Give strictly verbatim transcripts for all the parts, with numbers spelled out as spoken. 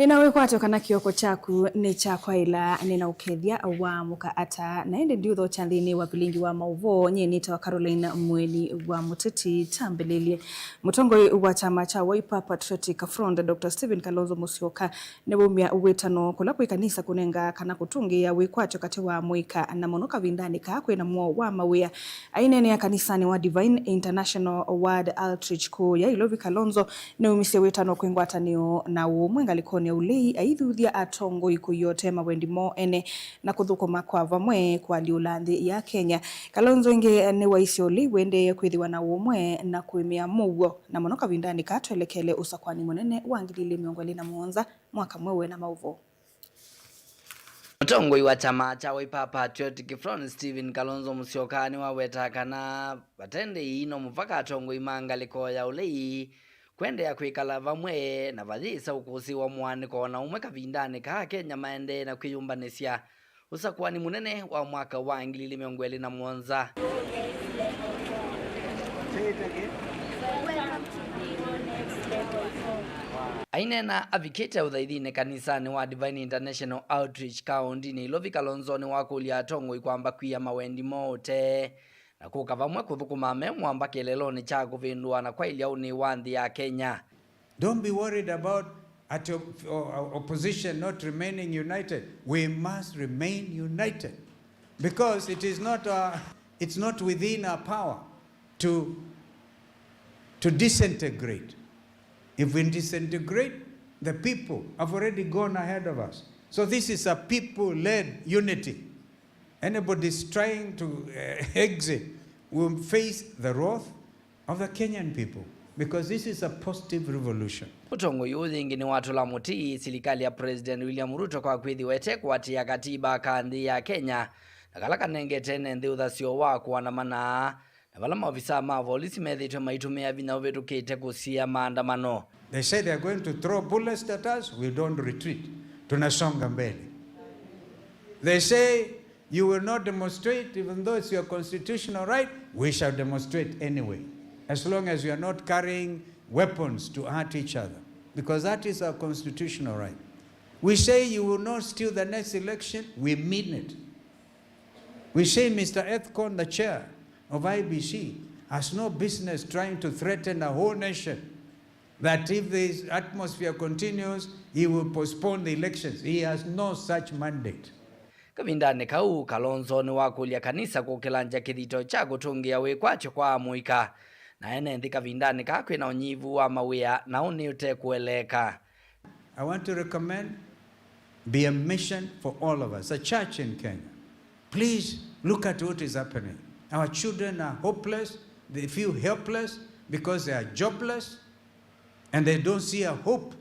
Na wĩkwatyo kana kĩoko kyaku nĩ kya kwaĩla, nĩ na ũkethya wa mũka ata, na ĩndĩ ndiũthokya nthĩnĩ wa vilingi wa maũvoo. Nyie nĩtawa Caroline Mweni wa Mũteti. Tambĩlĩlye. Mũtongoi wa kyama kya Wiper Patriotic Front, Doctor Stephen Kalonzo Musyoka, nĩwaumya wĩtano kũla kwĩ kanisa kũnenga kana kũtũngĩĩa wĩkwatyo katĩ wa mũika, na mũno kavindanĩ kaa kwĩna mũo wa mawĩa. Aineenea kanisanĩ wa Divine International World Outreach kũũ ya Ilovi, Kalonzo nĩwaumisye wĩtano kwĩ ngwatanĩo na ũũmwe ngalĩkonĩ ya ũlei, aithuthya atongoi kũiotee mawendi moo ene na kũthũkũma kwa vamwe kũalyũla nthĩ ya Kenya. Kalonzo ĩngĩ nĩwaisye ũlei ũendee kwĩthĩwa na ũũmwe na kũĩmĩa mũuo, na mũno kavindanĩ kaa twelekele ũsakũani mũnene wa ngili ilĩ mĩongo ĩlĩ na mũonza, mwaka mweũ na maũvoo. Mũtongoi wa kyama kya Wiper Patriotic Front, Stephen Kalonzo Musyoka, nĩwawetaa kana vate ndĩi, no mũvaka atongoi ma ngalĩko ya ũlei kũendeea kwĩkala vamwe na vayĩsa ũkũsĩĩwa mũaanĩko o na ũmwe kavindanĩ kaa Akenya maendee na kwĩyũmbanĩsya ũsakũani mũnene wa mwaka wa ngili ilĩ mĩongo ĩlĩ na mũonza. Aineena avikĩte ũthaithinĩ kanisanĩ wa Divine International Outreach kaũndĩnĩ Ilovi, Kalonzo nĩwakũlya atongoi kwamba kwia mawendi moo ũtee na kũka vamwe kũthũkũma me mwamba kĩeleelonĩ kya kũvĩndũa na kwaĩlya ũnĩ wa nthĩ ya Kenya. Don't be worried about at your, uh, opposition not remaining united. We must remain united because it is not, uh, it's not within our power to, to disintegrate. If we disintegrate, the people have already gone ahead of us. So this is a people-led unity. Anybody is trying to, uh, exit will face the wrath of the Kenyan people, because this is a positive revolution. Ũtongoi ũyũ yĩngĩ nĩwatũla mũtĩ silikalĩ ya President William Ruto kwa kwĩthĩwa ĩtekũatĩĩa katiba ka nthĩ ya Kenya, na kala kanengete ene nthĩ ũthasyo wa kũandamana, na vala maovisaa ma volisi methĩĩtwe maitũmĩa vinya ũvĩtũkĩte kũsiĩĩa maandamano. They say they are going to throw bullets at us, we don't retreat. Tunasonga mbele. They say you will not demonstrate, even though it's your constitutional right, we shall demonstrate anyway, as long as you are not carrying weapons to hurt each other, because that is our constitutional right. We say you will not steal the next election, we mean it. We say Mister Ethcon, the chair of I E B C, has no business trying to threaten a whole nation, that if this atmosphere continues, he will postpone the elections. He has no such mandate. Kavindanĩ kau, Kalonzo nĩwakũlya kanisa kũkĩlangya kĩthito kya kũtũngĩa wĩkwatyo kwa amũika na ene nthĩ kavindanĩ kaa kwĩna ũnyivu wa mawĩa na ũnĩ ũtekũeleeka. I want to recommend, be a mission for all of us, a church in Kenya. Please look at what is happening. Our children are hopeless, they feel helpless because they are jobless and they don't see a hope.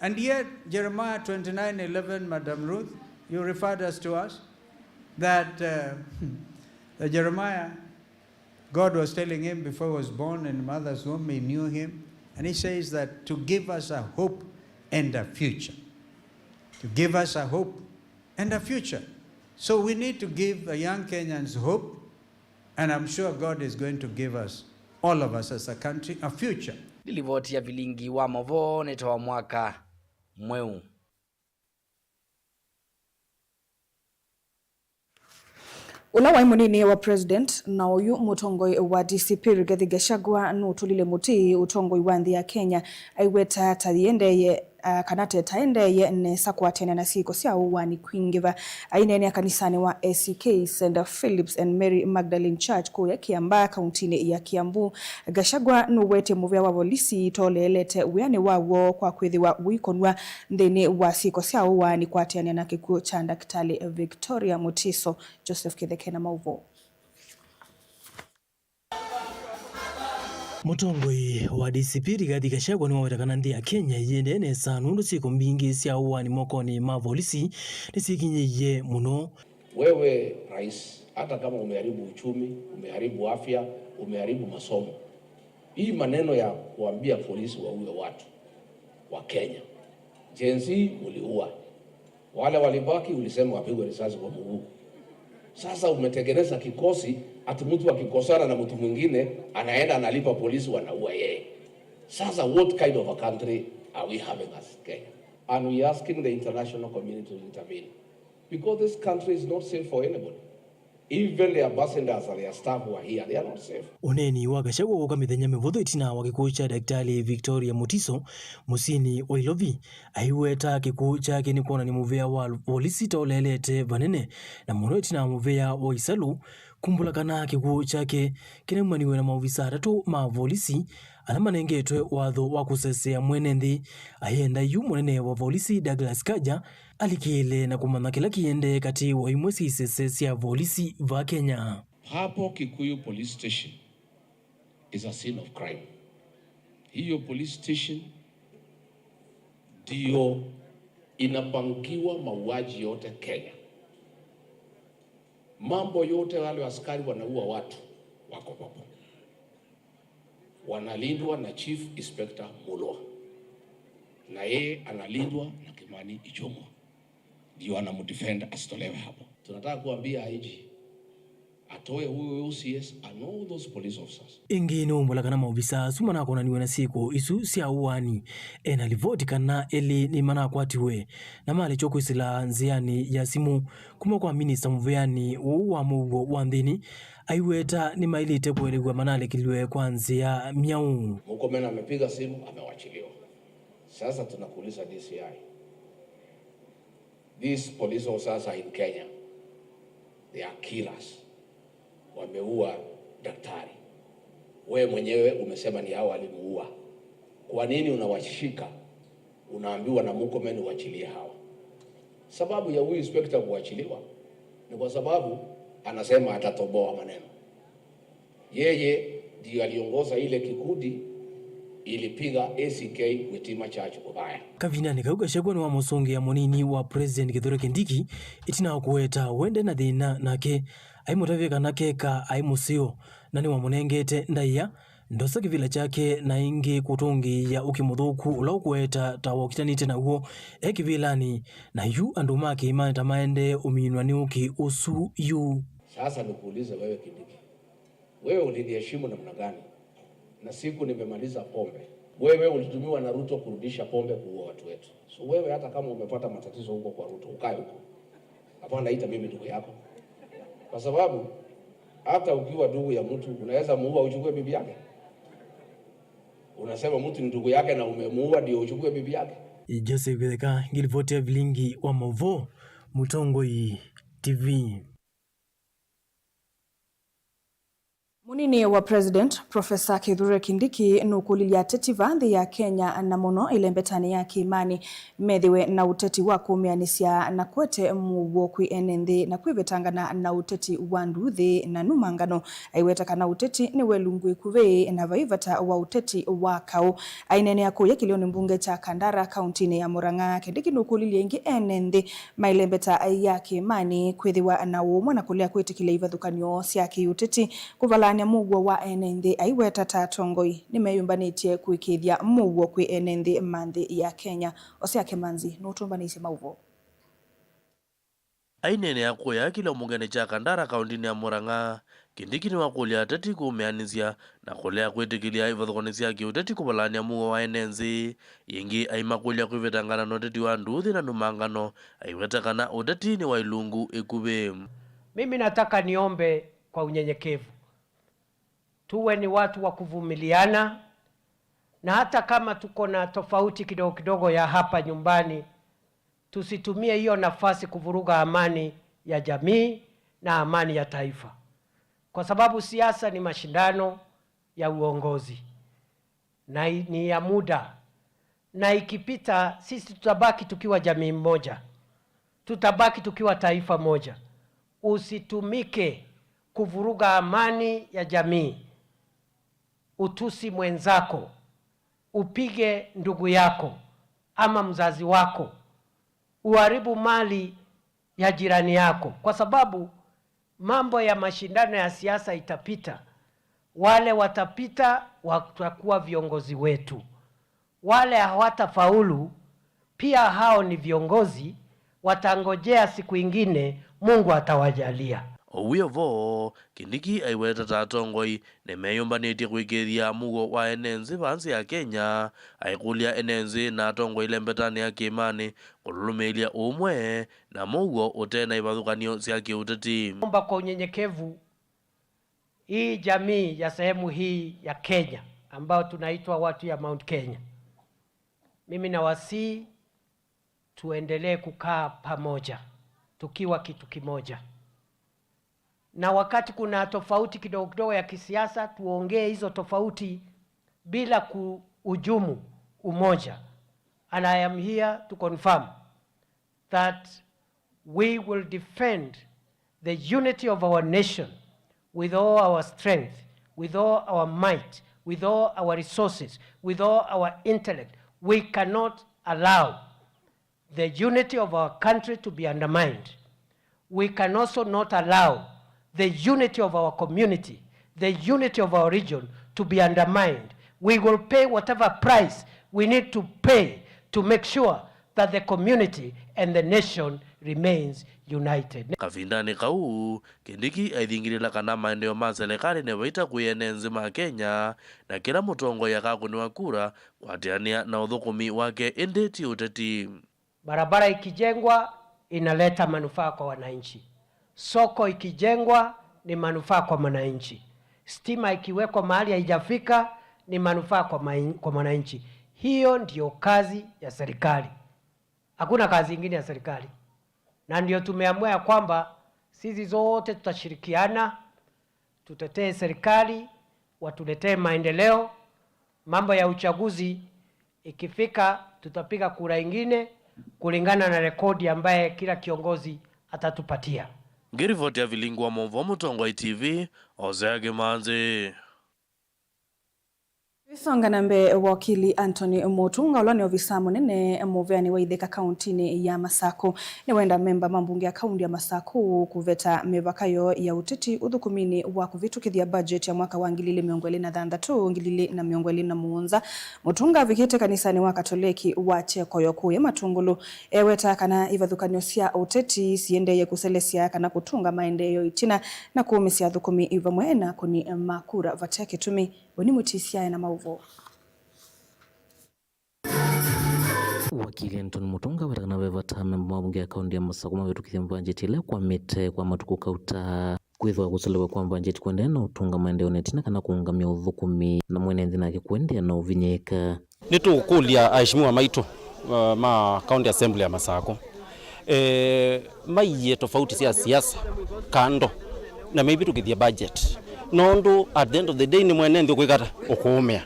And yet, Jeremiah twenty-nine eleven, Madam Ruth, you referred us to us, that, uh, that Jeremiah, God was telling him before he was born in mother's womb, he knew him. And he says that to give us a hope and a future. To give us a hope and a future. So we need to give the young Kenyans hope, and I'm sure God is going to give us, all of us as a country, a future. Nĩ livoti ya vilingi wa maũvoo nĩ ta wa mwaka mweũ. Ũla waĩ mũnini wa President na oyu mũtongoi wa D C P Rigathi Gachagua nũtũlile mũtĩ ũtongoi wa nthĩ ya Kenya, aiweta ta yĩendeeye, ah, kana te ta endeeye nesa kũatene na syĩko sya ũwani kwingĩva. Aineenea kanisanĩ wa A C K, Saint Philip's and Mary Magdalene Church kũya Kiambaa, kauntinĩ ya Kiambu, Gachagua nũwetie mũvĩa wa volisi itoleelete wĩanĩ waw'o kwa kwĩthĩwa ũikonw'a nthĩnĩ wa syĩko sya ũwani kũatĩanĩa na kĩkw'ũ kya Ndakĩtalĩ Victoria Mutiso. Joseph Kĩtheke na maũvoo. Mũtongoi wa D C P Rigathi Gachagua nĩwaweta kana nthĩ ya Kenya ĩyĩendee nesa nũndũ syĩko mbingĩ sya ũwani mokonĩ ma volisi nĩsyĩkinyĩie mũno. Wewe rais, hata kama umeharibu uchumi, umeharibu afya, umeharibu masomo, hii maneno ya kuambia polisi waue watu wa Kenya, Gen Z uliua. Wale walibaki ulisema wapigwe risasi kwa mguu. Sasa umetengeneza kikosi ati mtu akikosana na mtu mwingine anaenda analipa polisi wanaua yeye. Sasa what kind of a country are we having as Kenya? And we are asking the international community to intervene because this country is not safe for anybody. Even the ambassadors and their staff who are here, they are not safe. Ũneeni wa Gachagua wũka mĩthenya mĩvũthũ ĩtina wa kĩkw'ũ kya Daktari Victoria Mutiso mũsyĩnĩ wa Ilovi, aiweta kĩkw'ũ kyake nĩ kwonany'a mũvea wa volisi ta ũleelete vanene, na mũno ĩtina wa mũvea wa Isalu kumbũla kana kĩkw'ũ kyake kĩnaumaniwe na maovisa atatũ ma volisi ala manengetwe watho wa kũsesea mwene nthĩ. Ayenda yu mũnene wa volisi Douglas Kanja alikĩle na kũmanya kĩla kĩendee katĩ wa imwe sya isese sya volisi va Kenya. Hapo Kikuyu Police Station is a scene of crime. Hiyo police station ndio inapangiwa mauaji yote Kenya. Mambo yote, wale askari wanaua watu wako hapo, wanalindwa na Chief Inspector Mulwa, na yeye analindwa na Kimani Ichung'wa, ndio anamdefend asitolewe hapo. Tunataka kuambia I G atoe huyo O C S and all those police officers. Ĩngĩ nĩwaumbũla kana maovisa asu manakonaniwe na syĩko isu sya ũaani ena livoti kana elĩ nĩmanakwatiwe na malekwa kwĩsĩla nzĩanĩ ya simũ kuma kwa minista mũvĩanĩ ũũ wa mũuo wa nthĩnĩ. Aiweta nĩmaĩlĩte kũelew'a manalekilw'e kwa nzĩa myaũ. Murkomen amepiga simu, amewachiliwa. Sasa tunakuuliza D C I. These police officers are in Kenya. They are killers. Wameua daktari. Wewe mwenyewe umesema ni hao walimuua. Kwa nini unawashika? Unaambiwa na Murkomen uachilie hawa. Sababu ya huyu inspector kuachiliwa ni kwa sababu anasema atatoboa maneno. Yeye ndiyo aliongoza ile kikundi ilipiga A C K Witima Church vibaya. Kavindanĩ kau, Gachagua nĩwamũsũngĩa mũnini wa President Kithure Kindiki ĩtina wa kũweta we nde na thĩna nake, aimũtavya kana keka aĩ mũseo na nĩwamũnengete ndaĩa. Ndosa kĩvĩla kyake na ĩngĩ kũtũngĩĩa ũkĩ mũthũku ũla ũkũweta ta waũkitanĩte naw'o e kĩvĩlanĩ, na yu andũ ma kĩĩmanĩ ta maendee ũminwa nĩ ũkĩ ũsu yu. Sasa nikuulize wewe Kindiki, wewe uliniheshimu namna gani? Na siku nimemaliza pombe, wewe ulitumiwa na Ruto kurudisha pombe kuua watu wetu. So wewe, hata kama umepata matatizo huko kwa Ruto, ukae huko. Hapana, ita mimi ndugu yako, kwa sababu hata ukiwa ndugu ya mtu unaweza muua uchukue bibi yake. Unasema mtu ni ndugu yake na umemuua ndio uchukue bibi yake. Joseph Githeka, ngilivoti ya vilingi wa mauvoo, Mũtongoi T V. Mũnini wa President, Professor Kithure Kindiki, nũkũlilye ateti va nthĩ ya Kenya, na mũno ĩlembetanĩ ya kĩĩmanĩ, methĩwe na ũteti wa kũmĩanĩsya na kũete mũuo kwĩ ene nthĩ na kwĩvetangana na ũteti wa nduuthĩ na numangano. Aiweta kana ũteti nĩ welungu ĩkuvĩ na vai vata wa ũteti wa kaũ. Aineenea kũya kĩlĩonĩ mbunge kya Kandara, kauntinĩ ya Murang'a, Kindiki nũkũlilye ĩngĩ ene nthĩ ma ĩlembeta ya kĩĩmanĩ kwĩthĩwa na ũũmwe na kũlea kwĩtĩkĩlya ivathũkany'o sya kĩũteti kũvalaany'a mũuo wa ene nthĩ, aiweta ta atongoi nĩmeyũmbanĩtye kũĩkĩĩthya mũuo kwĩ ene nthĩ ma nthĩ ya Kenya. Osea Kĩmanzi nũtũmbanĩisye maũvoo. Aineenea kũya kĩlĩo mbungenĩ kya Kandara, kauntinĩ ya Murang'a, Kindiki nĩwakũlya ateti kũmĩanĩsya na kũlea kwĩtĩkĩlya ivathũkany'o sya kĩũteti kũvalaany'a mũuo wa ene nthĩ. Ĩngĩ aimakũlya kwĩvetangana na ũteti wa nduuthĩ na numangano, aiweta kana ũteti nĩ wa ilungu ĩkuvĩ. Mimi nataka niombe kwa unyenyekevu. Tuwe ni watu wa kuvumiliana, na hata kama tuko na tofauti kidogo kidogo ya hapa nyumbani, tusitumie hiyo nafasi kuvuruga amani ya jamii na amani ya taifa, kwa sababu siasa ni mashindano ya uongozi na i-, ni ya muda, na ikipita, sisi tutabaki tukiwa jamii moja, tutabaki tukiwa taifa moja. Usitumike kuvuruga amani ya jamii, utusi mwenzako, upige ndugu yako ama mzazi wako, uharibu mali ya jirani yako, kwa sababu mambo ya mashindano ya siasa itapita. Wale watapita watakuwa viongozi wetu. Wale hawatafaulu, pia hao ni viongozi, watangojea siku ingine Mungu atawajalia. O wĩ o vo, Kindiki aiweta ta atongoi nĩmeyũmbanĩtye kũĩkĩĩthya mũuo wa ene nzĩ vaa nzĩ ya Kenya, aikũlya ene nzĩ na atongoi lembetanĩ ya kĩĩmanĩ kũlũlũmĩĩlya ũmwe na mũuo ũte na ivathũkany'o sya kĩũteti. Naomba kwa unyenyekevu, hii jamii ya sehemu hii ya Kenya ambao tunaitwa watu ya Mount Kenya, mimi nawasihi tuendelee kukaa pamoja tukiwa kitu kimoja, na wakati kuna tofauti kidogo kidogo ya kisiasa, tuongee hizo tofauti bila kuhujumu umoja. And I am here to confirm that we will defend the unity of our nation with all our strength, with all our might, with all our resources, with all our intellect. We cannot allow the unity of our country to be undermined. We can also not allow the unity of our community, the unity of our region to be undermined. We will pay whatever price we need to pay to make sure that the community and the nation remains united. Kavindanĩ kau, Kindiki aithingĩlĩla kana maendeeo ma selekalĩ nĩ vaita kwĩ ene nzĩ ma Kenya, na kĩla mũtongoi akakũnĩwa kura kwatĩanĩa na ũthũkũmi wake, ĩndĩ ti ũteti. Barabara ikijengwa, inaleta manufaa kwa wananchi. Soko ikijengwa, ni manufaa kwa mwananchi. Stima ikiwekwa mahali haijafika, ni manufaa kwa main-, kwa mwananchi. Hiyo ndio kazi ya serikali. Hakuna kazi ingine ya serikali. Na ndio tumeamua ya kwamba sisi zote tutashirikiana, tutetee serikali, watuletee maendeleo. Mambo ya uchaguzi ikifika, tutapiga kura ingine kulingana na rekodi ambaye kila kiongozi atatupatia. Ngĩrivoti ya vilingi wa maũvoo Mũtongoi T V, Hosea Kĩmanzi. Tũisonga na mbee, wakili Anthony Mutunga, ũla nĩ ovisa mũnene mũveanĩ wa itheka kauntinĩ ya Masaku, nĩwenda memba ma mbunge ya kaunti ya Masaku kũveta mĩvaka yoo ya ũteti ũthũkũminĩ wa kũvĩtũkĩthya budget ya mwaka wa ngili ili mĩongo ĩlĩ na thanthatũ, ngili ili na mĩongo ĩlĩ na mũonza. Mutunga avikĩte kanisanĩ wa Katoleki wa Chekoyo kũya Matungulu, eweta kana ivathũkany'o sya ũteti siendeeye kũselesya kana kũtũnga maendeeo ĩtina na kũũmĩsya athũkũmi vamwe na akũni ma kura vate kĩtumi. Boni Mũtisi aĩ na maũvoo. Wakili Anthony Mutunga aweta kana ve vata amemba ma mbunge ya kaunti ya Masaku mavĩtũkĩthye mbanjeti ĩla ĩkwamĩte kwa matukũ kauta. Kwĩthĩwa kũselewa kwa mbanjeti kũendee na ũtũnga maendeeo na ĩtina kana kũũngamya ũthũkũmi, na mwene nthĩ nake kũendeea na ũvinyĩĩka. Nĩtũkũlya aheshimiwa maitũ, uh, ma County Assembly ya Masaku, eh, maiye tofauti sya siasa kando na meivĩtũkĩthye budget. Nũndũ at the end of the day nĩ mwene nthĩ ũkwĩka ata? Ũkũũmĩa.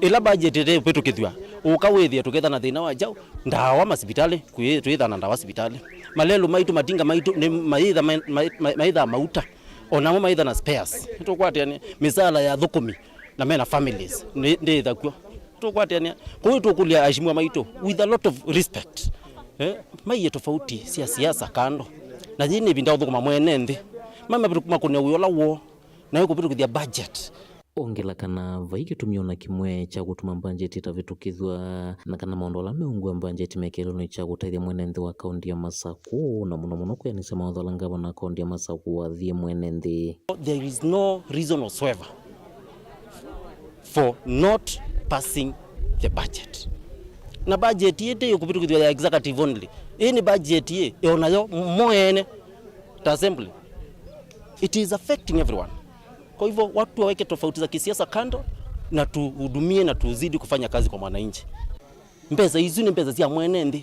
Ĩla budget ĩte ũvĩtũkĩthw'a, ũka wĩthĩe tũketha na thĩna wa kyaũ? Ndawa masivitalĩ, kwĩ-, twĩtha na ndawa sivitalĩ. Malelũ maitũ, matinga maitũ, nĩ mayĩtha ma-, ma-, ma-, mayĩtha mauta. O namo mayĩtha na spares. Nĩtũkwatĩanĩa mĩsaala ya athũkũmi na mena families, nĩ, ndĩĩtha kw'o. Tũkwatĩanĩa. Kwoou tũkũlya aheshimiwa maitũ, with a lot of respect. Eh, maiye tofauti sya siasa kando. Na yĩĩ nĩ ĩvinda ũthũkũma mwene nthĩ. Mame makũne wĩa ũla woo, na ĩkũvĩtũkĩthya budget. Ongela kana vai kĩtumi o na kĩmwe kya kũtuma mbanjeti ĩtavĩtũkĩthw'a, na kana maũndũ ala meũngw'a mbanjeti mekĩlwe-inĩ kya kũtethya mwene nthĩ wa kaunti ya Masaku, na mũno mũno kwĩanĩsya mawatho ala ngavana wa kaunti ya Masaku wathie mwene nthĩ. There is no reason whatsoever for not passing the budget. Na budget ĩĩ ndĩ kũvĩtũkĩthw'a ya executive only. Ĩĩ nĩ budget ĩĩ, o nayo mo ene ta assembly. It is affecting everyone. Kwa hivyo, watu waweke tofauti za kisiasa kando na tuhudumie na tuzidi kufanya kazi kwa mwananchi. Mbesa isu nĩ mbesa sya mwene nthĩ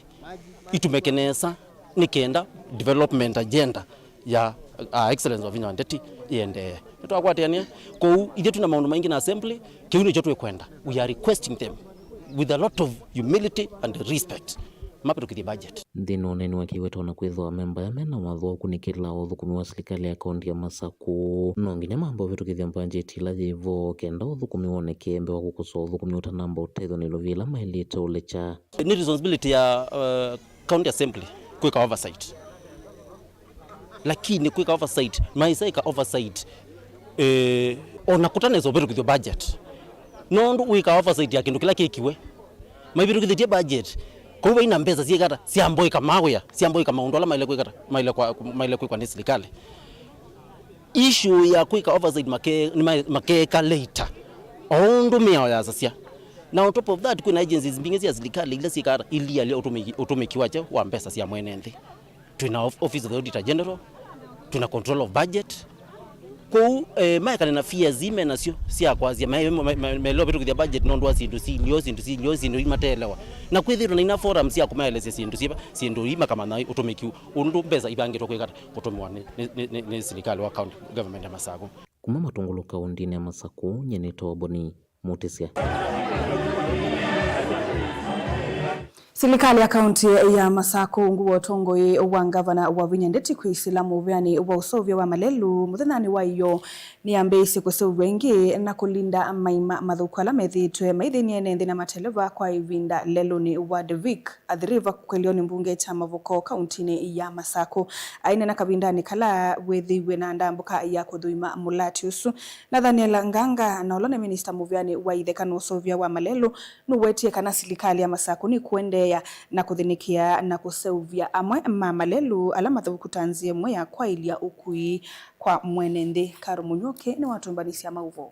itumĩke nesa nĩ kenda development agenda ya, uh, Excellency Wavinya wa Ndeti ĩendee. Nĩtwakwatĩanĩa. Kwoou ithyĩ twĩ na maũndũ maingĩ na assembly, kĩu nĩkyo twĩkwenda. We are requesting them with a lot of humility and respect mavĩtũkĩthye budget. Nthĩnĩ wa ũneeni wake aiweta o na kwĩthĩwa amemba aya me na watho wa kũkunĩkĩla ũthũkũmi wa silikalĩ ya kaunti ya Masaku, no nginya mambe ũvĩtũkĩthya mbanjeti ĩla yĩ vo kenda ũthũkũmi woneke mbee wa kũkosoa ũthũkũmi ũtanamba ũtethw'a na ilovi ila maĩlĩte ũlekya. Nĩ responsibility ya, uh, County Assembly kwĩka oversight. Lakini kwĩka oversight, maisa ĩka oversight, eh, ona kũtanesa ũvĩtũkĩthyo budget. Nũndũ wĩka oversight ya kĩndũ kĩla kĩkiwe. Maivĩtũkĩthĩtye budget. Kwoou vaina mbesa syĩkata, syamboĩka mawĩa, syamboĩka maũndũ ala maile kwĩkata, maile kwa, maile kwĩkwa nĩ silikalĩ. Issue ya kwĩka oversight make-, nĩma-, makeeka later, o ũndũ mĩao yasasya. Na on top of that, kwĩna agencies mbingĩ sya silikalĩ ila syĩkaa ata, ilialia ũtũmĩki, ũtũmĩki wakya wa mbesa sya mwene nthĩ. Twĩna of-, Office of the Auditor General, twĩna control of budget. Kwoou, eh, maekane na fears ii menasyo sya kwasya, me-, me-, me-, maelewa vĩtũkĩthya budget nũndũ wa syĩndũ si ilio, syĩndũ si ilio, syĩndũ ii mateelewa. Na kwĩthĩwa na ina forum sya kũmaelesya syĩndũ syĩva, syĩndũ ii makamanya ũtũmĩki ũndũ mbesa ivangĩtwe kwĩka ata, kũtũmĩwa nĩ, nĩ, nĩ, nĩ, nĩ silikalĩ wa county government ya Masakũ. Kuma Matũngũlũ kaũntĩnĩ ya Masakũ, nyie nĩtawa Boni Mutisya. Silikalĩ ya kaũntĩ ya Masakũ, ungu wa ũtongoi wa ngavana Wavinya Ndeti, kwĩsĩla mũvĩanĩ wa ũseũvya wa malelũ mũthenyanĩ wa ĩyoo, nĩyambĩĩisye kũseũvw'a ĩngĩ na kũlinda maima mathũku ala methĩĩtwe maithĩny'a ene nthĩ na mateleva kwa ĩvinda lelũnĩ wa Devik. Athi River kũelewa nĩ mbunge kya Mavoko kaũntĩnĩ ya Masakũ. Aineena kavindanĩ kala wĩthĩiwe na ndambũka ya kũthũima mũlati ũsu, Nathaniel Nganga, na ũla nĩ minista mũvĩanĩ wa itheka na ũseũvya wa malelũ, nũwetie kana silikalĩ ya Masakũ nĩkũendeea na kũthĩnĩkĩa na kũseũvya amwe ma malelũ ala mathũku ta nzĩa ĩmwe ya kwaĩlya ũkui kwa mwene nthĩ. Karo Mũnyũki nĩwatũmbanĩsya maũvoo.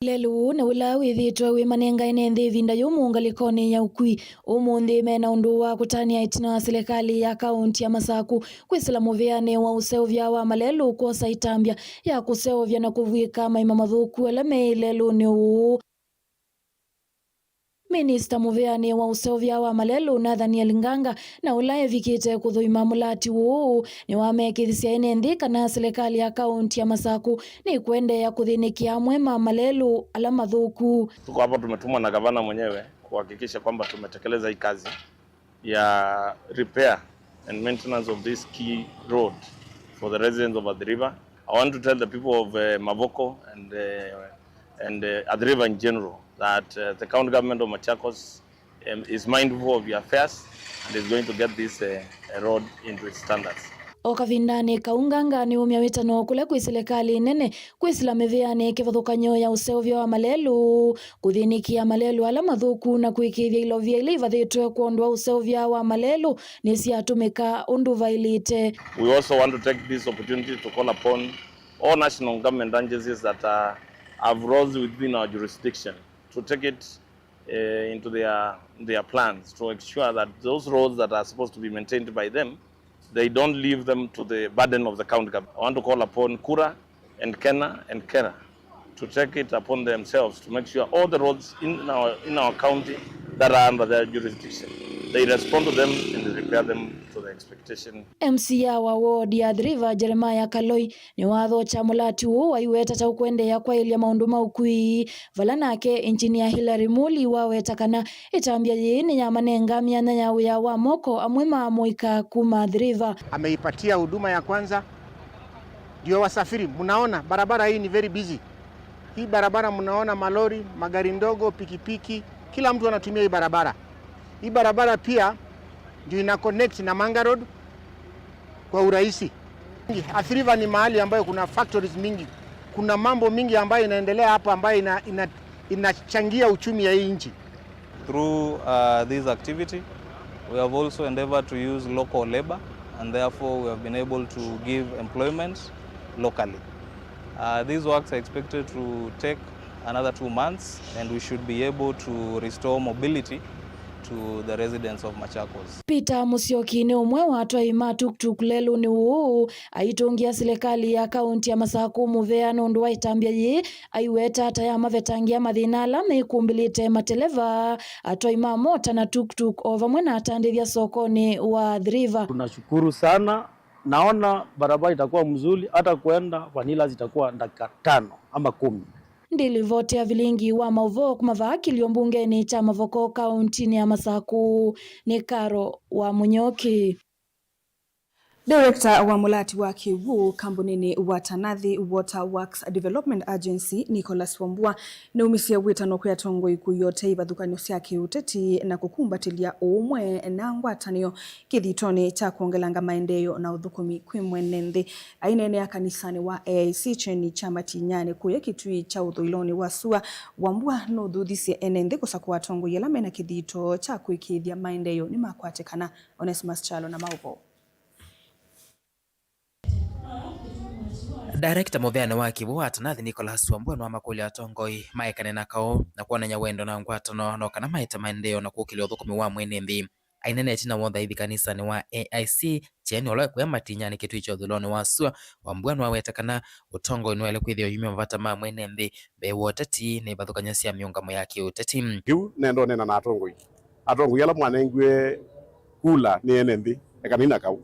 Lelũ ũũ nĩ ũla wĩthĩĩtwe wĩmanenga ene nthĩ ĩvinda yũmũ ngalĩkonĩ ya ũkui. Ũmũnthĩ mena ũndũ wa kũtanĩa ĩtina wa silikalĩ ya kaũntĩ ya Masakũ kwĩsĩla mũvĩanĩ wa ũseũvya wa malelũ kwosa ĩtambya ya kũseũvya na kũvw'ĩka maima mathũku ala me lelũnĩ ũũ. Minista mũvĩanĩ wa ũseũvya wa malelũ Nathaniel Nganga, na ũla evikĩte kũthũima mũlati ũũ, nĩwamekĩthisye ene nthĩ kana silikalĩ ya kaũntĩ ya Masakũ nĩkũendeea kũthĩnĩkĩa amwe ma malelũ ala mathũku. Tuko hapa, tumetumwa na gavana mwenyewe kuhakikisha kwamba tumetekeleza hii kazi ya repair and maintenance of this key road for the residents of Athi River. I want to tell the people of, uh, Mavoko and, uh, and, uh, Athi River in general that, uh, the county government of Machakos, um, is mindful of your affairs and is going to get this, uh, uh, road into its standards. O kavindanĩ kau, Nganga nĩumya wĩtano kũla kwĩ silikalĩ nene kwĩsĩla mĩvĩanĩ kĩvathũkany'o ya ũseũvya wa malelũ, kũthĩnĩkĩa malelũ ala mathũku na kũĩkĩĩthya ilovia ila ivathĩtwe kwondũ wa ũseũvya wa malelũ nĩsyatũmĩka ũndũ vaĩlĩte. We also want to take this opportunity to call upon all national government agencies that, uh, have roads within our jurisdiction to take it, uh, into their, their plans to ensure that those roads that are supposed to be maintained by them, they don't leave them to the burden of the county government. I want to call upon KURA and KeNHA and KeNHA to take it upon themselves to make sure all the roads in our, in our county that are under their jurisdiction, they respond to them and repair them to the expectation. M C A wa ward ya Athi River, Jeremiah Kaloi, nĩwathokya mũlati ũũ waiweta ta ũkũendeea kwaĩlya maũndũ ma ũkui, vala nake Engineer Hilary Muli waweta kana ĩtambya yĩĩ nĩyamanenga myanya ya wĩa wa moko amwe ma amũika kuma Athi River. Ameipatia huduma ya kwanza, ndio wasafiri. Mnaona barabara hii ni very busy. Hii barabara mnaona malori, magari ndogo, pikipiki, kila mtu anatumia hii barabara. Hii barabara pia ndio ina connect na Manga Road kwa urahisi. Athi River ni mahali ambayo kuna factories mingi. Kuna mambo mingi ambayo inaendelea hapa ambayo ina, ina, inachangia uchumi ya hii nchi. Through, uh, this activity, we have also endeavored to use local labor, and therefore we have been able to give employment locally. Uh, these works are expected to take another two months, and we should be able to restore mobility to the residents of Machakos. Peter Musyoki nĩ ũmwe wa atwai ma tuktuk lelũnĩ ũũ, aitũngĩa silikalĩ ya kaũntĩ ya Masakũ mũvea nũndũ wa ĩtambya yĩĩ, aiweta ta yamavetangĩa mathĩna ala mekumbĩlĩte mateleva, atwai ma mota na tuktuk, o vamwe na atandĩthya sokonĩ wa Athi River. Tunashukuru sana. Naona barabara itakuwa mzuri, hata kuenda Vanilla zitakuwa dakika tano ama kumi. Ndilivoti ya vilingi wa maũvoo kuma vaa kĩlio mbungenĩ kya Mavoko kaũntĩnĩ ya Masakũ nĩ Karo wa Mũnyoki. Director wa mũlati wa kĩw'ũ kambunĩnĩ wa Tanathi Water Works Development Agency, Nicholas Wambua, nĩumisye wĩtano kwĩ atongoi kũiotya ivathũkany'o sya kĩũteti na kũkumbatĩlya ũũmwe na ngwatanĩo kĩthitonĩ kya kwongelanga maendeeo na ũthũkũmi kwĩ mwene nthĩ. Aineenea kanisanĩ wa A I C kyeni kya Matinyanĩ kũya Kitui kya ũthũĩlonĩ wa sua, Wambua nũthuthisye ene nthĩ kũsakũa atongoi ala mena kĩthito kya kũĩkĩĩthya maendeeo nĩmakwatĩkana. Onesimus Kyalo na maũvoo. Director mũveanĩ wa kĩw'ũ wa Atanathi Nicholas Wambua nĩwamakũlya atongoi maekane na kaũ na kwonany'a wendo na ngwatano no kana maete maendeeo na kũkĩlya ũthũkũmi wa mwene nthĩ. Ainena ĩtina wa ũthaithi kanisanĩ wa A I C Kyeni ũla wĩ kũya Matinyani kĩtui kya ũthũĩlonĩ wa sua, Wambua nĩwaweta kana ũtongoi nĩwaĩle kwĩthĩwa ũyumya mavata ma mwene nthĩ mbee wa ũteti na ivathũkany'o sya mĩũngamo ya kĩũteti. Kĩu nenda ũneena na atongoi. Atongoi ala mwanengiwe kula nĩ ene nthĩ, ekanai na kaũ.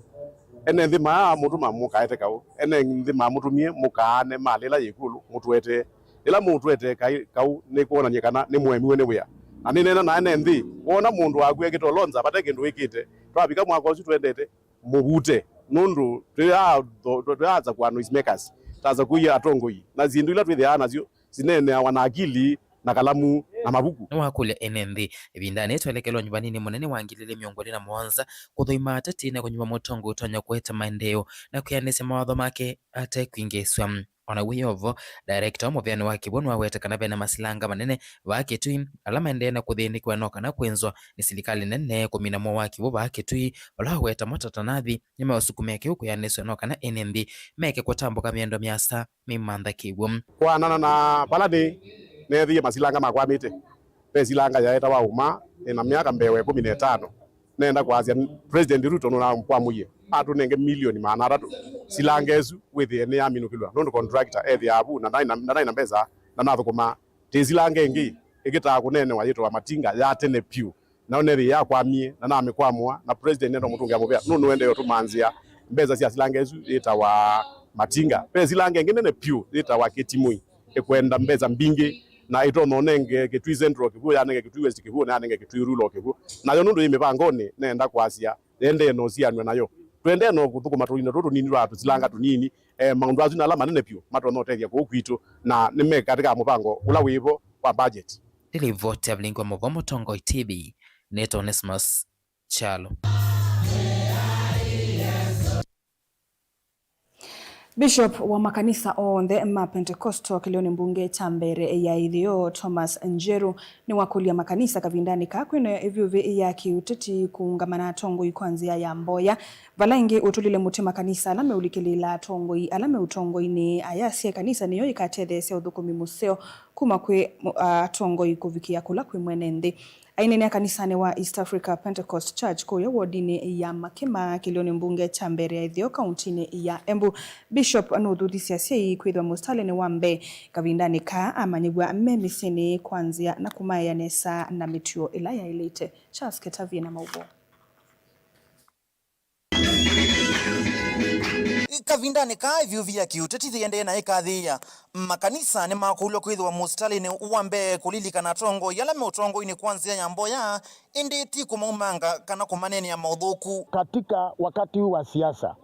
Ene nthĩ maamũtũma mũkaete kaũ. Ene nthĩ mamũtũmie mũkaane malĩ ĩla yĩ ĩkũlũ, mũtũetee. Ĩla mũtũetee kai-, kaũ nĩ kwonany'a kana nĩmũemiwe nĩ wĩa. Na nĩneena na ene nthĩ, woona mũndũ waku ekĩte ũlonza vate kĩndũ wĩkĩte, twavika mwaka ũsu twendete, mũvute. Nũndũ twĩaa-, tũ-, twĩaasakũa noisemakers, tũasakũie atongoi, na syĩndũ ila twĩthĩaa nasyo sineeneawa na akili na kalamu na mavuku. Nĩwakũlya ene nthĩ ĩvindanĩ yĩĩ twelekelwa nyuvanĩnĩ mũnene wa ngili ilĩ mĩongo ĩlĩ na mũonza kũthũima ateti na kũnyuva mũtongoi ũtonya kũete maendeeo na kwĩanĩsya mawatho make ate kwingĩĩsw'a. O na wĩ o vo, director wa mũveanĩ wa kĩw'ũ nĩwaweta kana ve na masilanga manene vaa Kĩtui ala maendee na kũthĩnĩkĩwa no kana kwĩnzwa nĩ silikalĩ nene kũmina mũo wa kĩw'ũ vaa Kĩtui, vala waweta mo ta Atanathi nĩmeũsukumĩa kĩw'ũ kwĩanĩsw'a no kana ene nthĩ meke kũtambũka mĩendo mĩasa mĩimantha kĩw'ũ. Kũaanana na vala nĩ neethĩie masilanga makwamĩte, ve silanga yaetawa Ũma, ĩna myaka mbee wa ĩkũmi na ĩtano. Nenda kwasya President Ruto nũnamũkwamũie atũnenge milioni maana atatũ silanga ĩsu wĩthĩe nĩyaminũkĩlw'a, nũndũ contractor ethĩaa vu na ndaĩ na, ndaĩ na mbesa, ndanathũkũmaa. Twĩ silanga ĩngĩ ĩkĩtaa kũneenewa yĩtawa Matinga ya tene vyũ, nayo nethĩie yakwamie na namĩkwamũa, na President nenda ũmũtũngĩa mũvea nũndũ nũendee ũtũmanzĩa mbesa sya silanga ĩsu yĩtawa Matinga. Ve silanga ĩngĩ nene vyũ yĩtawa Kĩtimũi, ĩkwenda mbesa mbingĩ na ĩtonya ũnenge Kĩtui Central kĩw'ũ, yanenge Kĩtui West kĩw'ũ, na yanenge Kĩtui Rural kĩw'ũ. Nayo nũndũ yĩ mĩvangonĩ, nenda kwasya, ĩendee na ũsianw'a nayo. Tũendee na kũthũkũma tũindo tũtũ tũnini twa tũsilanga tũnini, eh, maũndũ asu na ala manene vyũ matonya ũtethya kũu kwitũ, na nĩ me katĩ ka mũvango ũla wĩ vo wa budget. Nĩ livoti ya Vilingi wa Mũvoo Mũtongoi T V, nĩtawa Onesmus Kyalo. Bishop wa makanisa onthe ma Pentecostal kĩlĩonĩ mbunge kya mbere ya ĩtheo, Thomas Njeru, nĩwakũlya makanisa kavindanĩ kaa kwĩna ĩvyũvĩ ya kĩũteti kũũngama na atongoi kwa nzĩa ya mboya, vala ĩngĩ ũtũlile mũtĩ makanisa ala meũlikĩlĩĩla atongoi ala me ũtongoinĩ, ayasya ĩkanisa nĩyo ĩkatetheesya ũthũkũmi mũseo kuma kwĩ mu-, atongoi kũvikĩa kũla kwĩ mwene nthĩ. Aineenea kanisanĩ wa East Africa Pentecost Church kũya wodinĩ ya Makima, kĩlĩonĩ mbunge kya mbere ya ĩtheo kauntinĩ ya Embu, Bishop nũthuthisye asyai kwĩthĩwa mũsitalĩnĩ wa mbee kavindanĩ kaa amanyĩw'a me mĩsyĩnĩ kwa nzĩa na kũmaea nesa na mĩtuo ĩla yaĩlĩte. Charles Ketavi na maũvoo. Kavindanĩ kaa ĩvyũvĩ ya kĩũteti yĩendee na ĩkathĩĩa, makanisa nĩmakũlw'a kwĩthĩwa mũsitalĩnĩ wa mbee kũlilikana atongoi ala me ũtongoinĩ kwa nzĩa ya mboya, ĩndĩ ti kũmaumanga kana kũmaneenea maũthũku. Katika wakati huu wa siasa,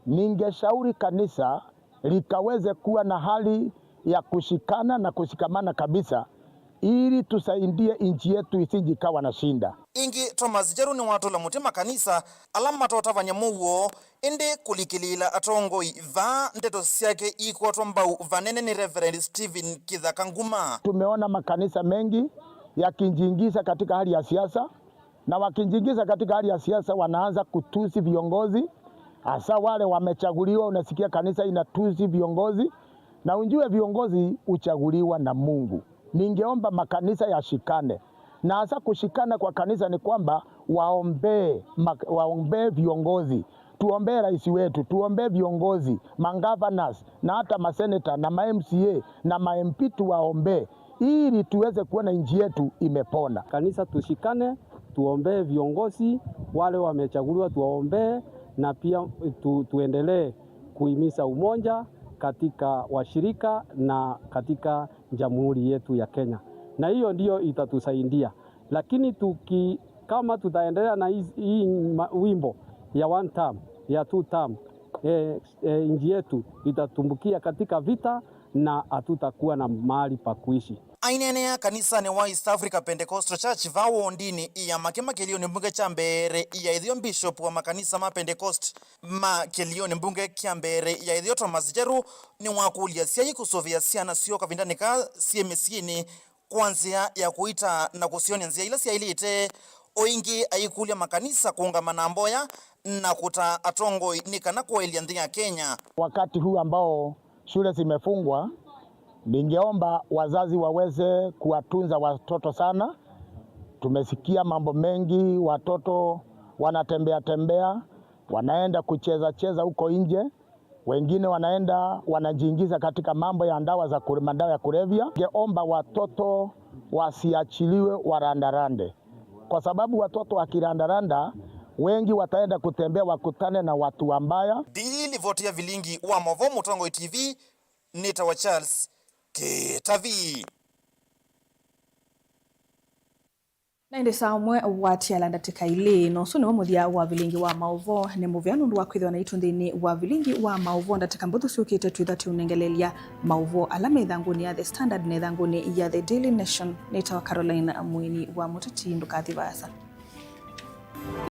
ningeshauri kanisa likaweze kuwa na hali ya kushikana na kushikamana kabisa ili tusaidie nchi yetu isije ikawa na shida. Ĩngĩ, Thomas Njeru nĩwatũla mũtĩ makanisa ala matotavany'a mũuo, ĩndĩ kũlikĩlĩĩla atongoi. Vaa ndeto syake ikwatwa mbau vanene nĩ Reverend Stephen Kĩthaka Nguma. Tumeona makanisa mengi yakijiingiza katika hali ya siasa, na wakijiingiza katika hali ya siasa wanaanza kutusi viongozi, hasa wale wamechaguliwa. Unasikia kanisa inatusi viongozi, na unjue viongozi huchaguliwa na Mungu. Ningeomba makanisa yashikane, na hasa kushikana kwa kanisa ni kwamba waombee mak-, waombee viongozi. Tuombee rais wetu, tuombee viongozi, magovernors, na hata maseneta na ma M C A na ma M P tuwaombee ili tuweze kuona nchi yetu imepona. Kanisa tushikane, tuombee viongozi wale wamechaguliwa, tuwaombee, na pia tu-, tuendelee kuhimiza umoja katika washirika na katika jamhuri yetu ya Kenya, na hiyo ndiyo itatusaidia. Lakini tuki-, kama tutaendelea na hii, hii ma-, wimbo ya one term, ya two term, eh, eh, nchi yetu itatumbukia katika vita na hatutakuwa na mahali pa kuishi. Aineenea kanisanĩ wa East Africa Pentecostal Church vaa wondinĩ ya Makima kĩlĩonĩ mbunge kya mbere ya ĩtheo, Bishop wa makanisa ma Pentecost ma kĩlĩonĩ mbunge kya mbere ya ĩtheo Thomas Njeru nĩwakũlya asyai kũsũvĩa syana syoo kavindanĩ kaa syĩ mĩsyĩnĩ kwa nzĩa ya kũitaa na kũsyonia nzĩa ila syaĩlĩte. O ĩngĩ aikũlya makanisa kũũngama na mboya na kũtaa atongoi nĩ kana kũaĩlya nthĩ ya Kenya. Wakati huu ambao Shule zimefungwa, ningeomba wazazi waweze kuwatunza watoto sana. Tumesikia mambo mengi, watoto wanatembea tembea, wanaenda kucheza cheza huko nje, wengine wanaenda wanajiingiza katika mambo ya ndawa za kule-, madawa ya kulevya. Ningeomba watoto wasiachiliwe warandarande, kwa sababu watoto wakirandaranda, wengi wataenda kutembea wakutane na watu wabaya. Ndilivoti ya vilingi wa mauvoo Mũtongoi T V, nĩtawa Charles Kĩtavi. Na ĩndĩ saa ũmwe watiala ndatĩka ilĩ, na ũsu nĩw'o mũthya wa vilingi wa maũvoo. Nĩ mũvea nũndũ wa kwĩthĩwa naitũ nthĩnĩ wa vilingi wa maũvoo. Ndatĩka mbũthũ syũkĩte twĩthwa tũiũnengelelya maũvoo ala me ĩthangũnĩ ya The Standard na ĩthangũnĩ ya The Daily Nation. Nĩtawa Caroline Mwini wa Mũteti. Ndũkathi vaasa.